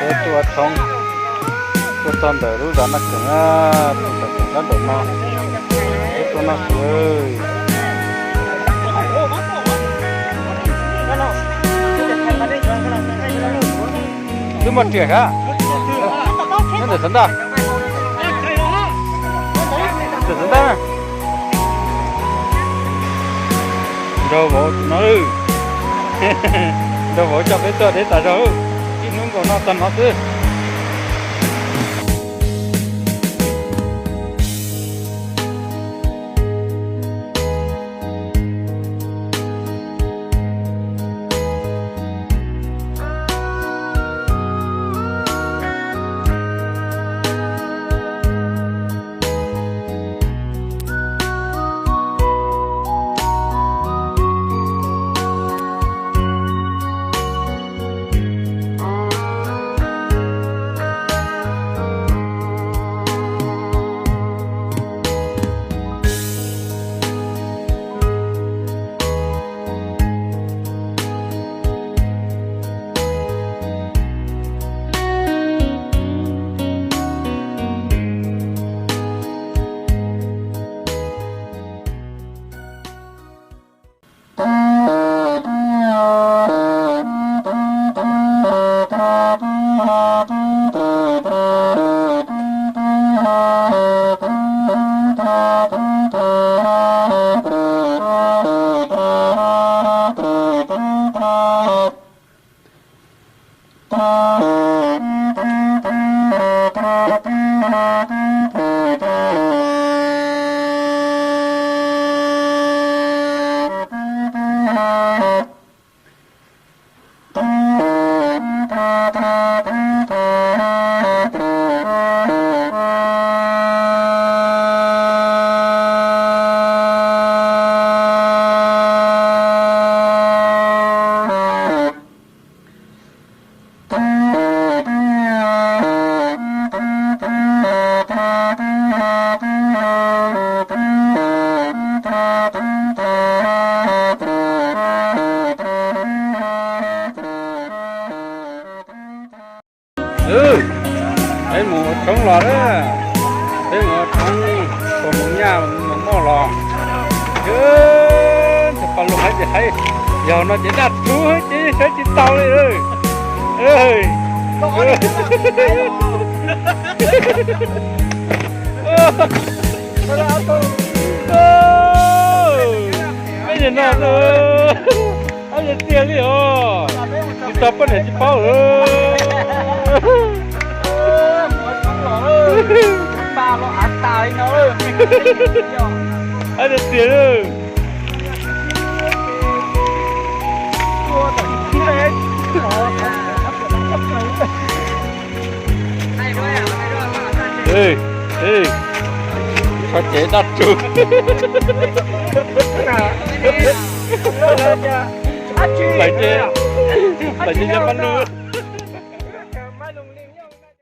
Peb tuaj ua tshoob, tuaj txog ntawm lub zos Naj Keem, txog ntawm sab nraum no, peb tuaj noj su. Twb muaj riam hab, nyob ntawm xav ntaj, ntawm xav ntaj. Nraug vauv no, nraug vauv coj peb tuaj deb tas zog, ib hnub nkaus noj tag no xwb. Peb mus ua tshoob los na, peb mus ua tshoob, mus nyaj mus moj los. Ntxhais Paj Loog hais tias hais, yog no ces daj tsug ces saib tsis taus li. Peb nim no, ab, tiag li os, tsis tau poj niam tsis paub. Ab, tiag li. Txhob cev daj tsug. Lawv ces, lawv ces yog pab lug.